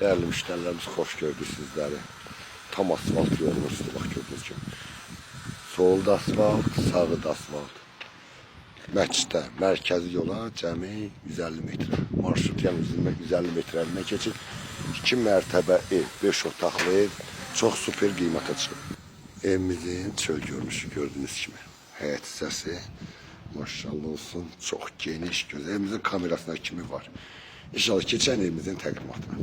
Dəyərli müştərilərimiz, xoş gördük sizləri. Tam asfalt yolun üstü, bax gördüyünüz kimi. Solda asfalt, sağda asfalt. Məsciddə, mərkəzi yola cəmi 150 metrə. Marşrut yəni 150 metrəlinə keçir. 2 mərtəbə ev, 5 otaqlı ev çox super qiymətə çıxıb. Evimizin çöl görünüşü gördüyünüz kimi. Həyət hissəsi maşallah olsun, çox geniş, gözəl. Evimizin kamerasına kimi var. İnşallah keçən evimizin təqdimatına.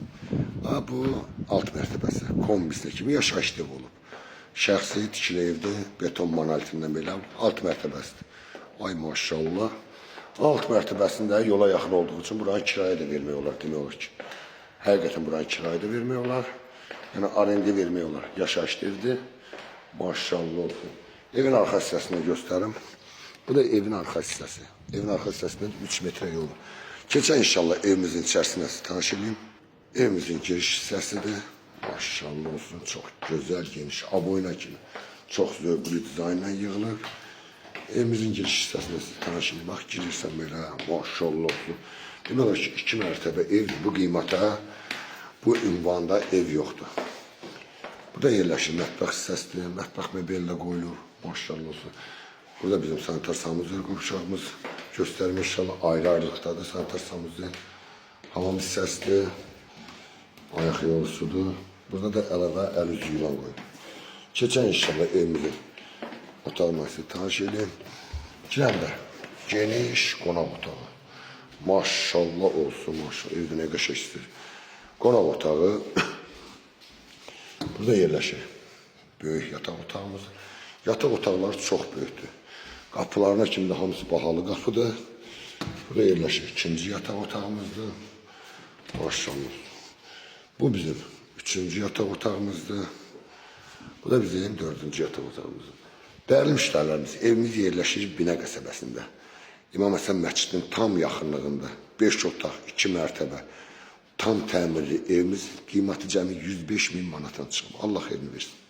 Ha, bu alt mərtəbəsi, kombisinə kimi yaşayış evi olub. Şəxsi tikili evdir, beton monolitindən belə alt mərtəbəsidir. Ay maşallah. Alt mərtəbəsində yola yaxın olduğu üçün buranı kirayə də vermək olar, demək olar ki. Həqiqətən buranı kirayə də vermək olar. Yəni arendə vermək olar. Yaşayış evdir. Maşallah olsun. Evin arxa hissəsini göstərim. Bu da evin arxa hissəsi. Evin arxa hissəsindən 3 metrə yol var. Keçən inşallah evimizin içərisində sizi tanış edeyim. Evimizin giriş hissəsidir. Maşallah olsun. Çox gözəl, geniş, aboyna kimi. Çox zövqlü dizaynla yığılır. Evimizin giriş hissəsində sizi tanış edeyim. Bax, girirsən belə, maşallah olsun. Demək olar ki, 2 mərtəbə evdir. Bu qiymətə, bu ünvanda ev yoxdur. Burada yerləşir mətbəx hissəsidir. Mətbəx mebeli də qoyulur. Maşallah olsun. Burada bizim sanitar sanuzel qovşağımız göstərim inşallah ayrı-ayrılıqdadır sanitar sanuzel. Hamam hissəsidir. Ayaq yolusudur. Burada da əlavə əl üz yuyulan qoyulur. Keçən inşallah evimizin otağına sizi tanış edeyim. Girəndə geniş qonaq otağı. Maşallah olsun, maşallah. Evdə nə qəşəng istəyir. Qonaq otağı burada yerləşir. Böyük yataq otağımız. Yataq otaqları çox böyükdür. Qapılarına kimi də hamısı bahalı qapıdır. Burada yerləşir ikinci yataq otağımızdır. Maşallah. Bu bizim üçüncü yataq otağımızdır. Bu da bizim dördüncü yataq otağımızdır. Dəyərli müştərilərimiz, evimiz yerləşir Binə qəsəbəsində. İmam Həsən məscidinin tam yaxınlığında. 5 otaq, 2 mərtəbə. Tam təmirli evimiz qiyməti cəmi 105 min manatdan çıxıb. Allah xeyrini versin.